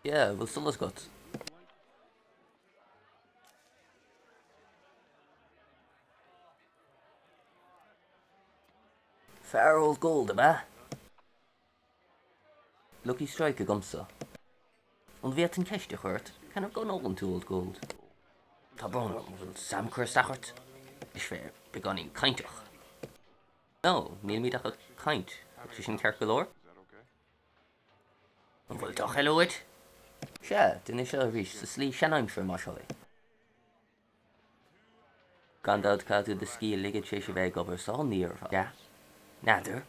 Yeah, bhfuil solas agat? Fear Old Gold, ab ea? Lucky Strike agamsa. An bhféadfainn ceist a chur ort? Cén fáth go n-ólann tú Old Gold? Tá brón orm, an bhfuil Sam cur isteach ort? Is fear beagáinín cainteach. No, nílimid ach ag caint, tá sé sin ceart go leor? An bhfuil deoch eile uait? Sea, déan é seo arís sa slí seanaimseartha más ea. Gan dabht caithfidh tú do scíth a ligean tar éis a bheith ag obair sa ní ar fad. N'fheadar.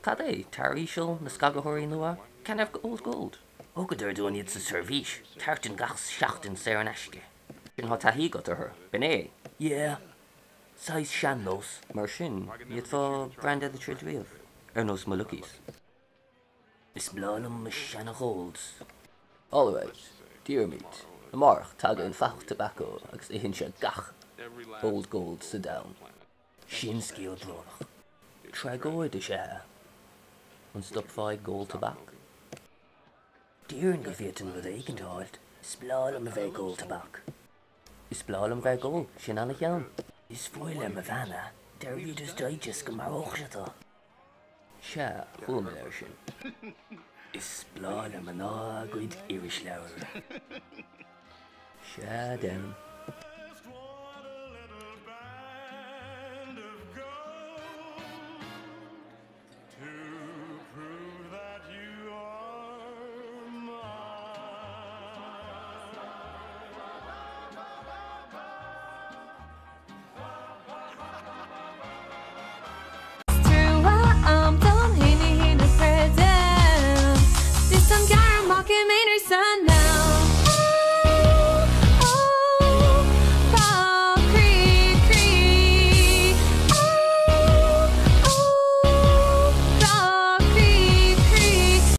Cad é? Tar íseal, na scagaitheoirí nua? Can have old gold. Thugadar dúinn iad sa seirbhís, carton gach seachtain saor in aisce. Sin tá taithí agat orthu, b'in é? Yeah. Saghas sean-nós. Mar sin, ní fhéadfá brand eile a throid riamh, ar nós mo Luckies. Is breá liom mo sheana-Gholds. Alright, Diarmuid, amárach tagann fathach tobacco agus itheann sé gach Old Gold sa domhan. Sin scéal brónach. Tragóid is ea é. An stopfá ag ól tobac? Déarfainn go bhféadfainn rud éigin a fháil. Is breá liom a bheith ag ól tobac. Is breá liom bheith ag ól, sin ana-cheann. Is fuath le mo bhean é. Deir Reader's Digest go maródh sé tú. Sea, chuala mé air sin. Is breá le mná a gcuid irisleabhar. Sea, deinim.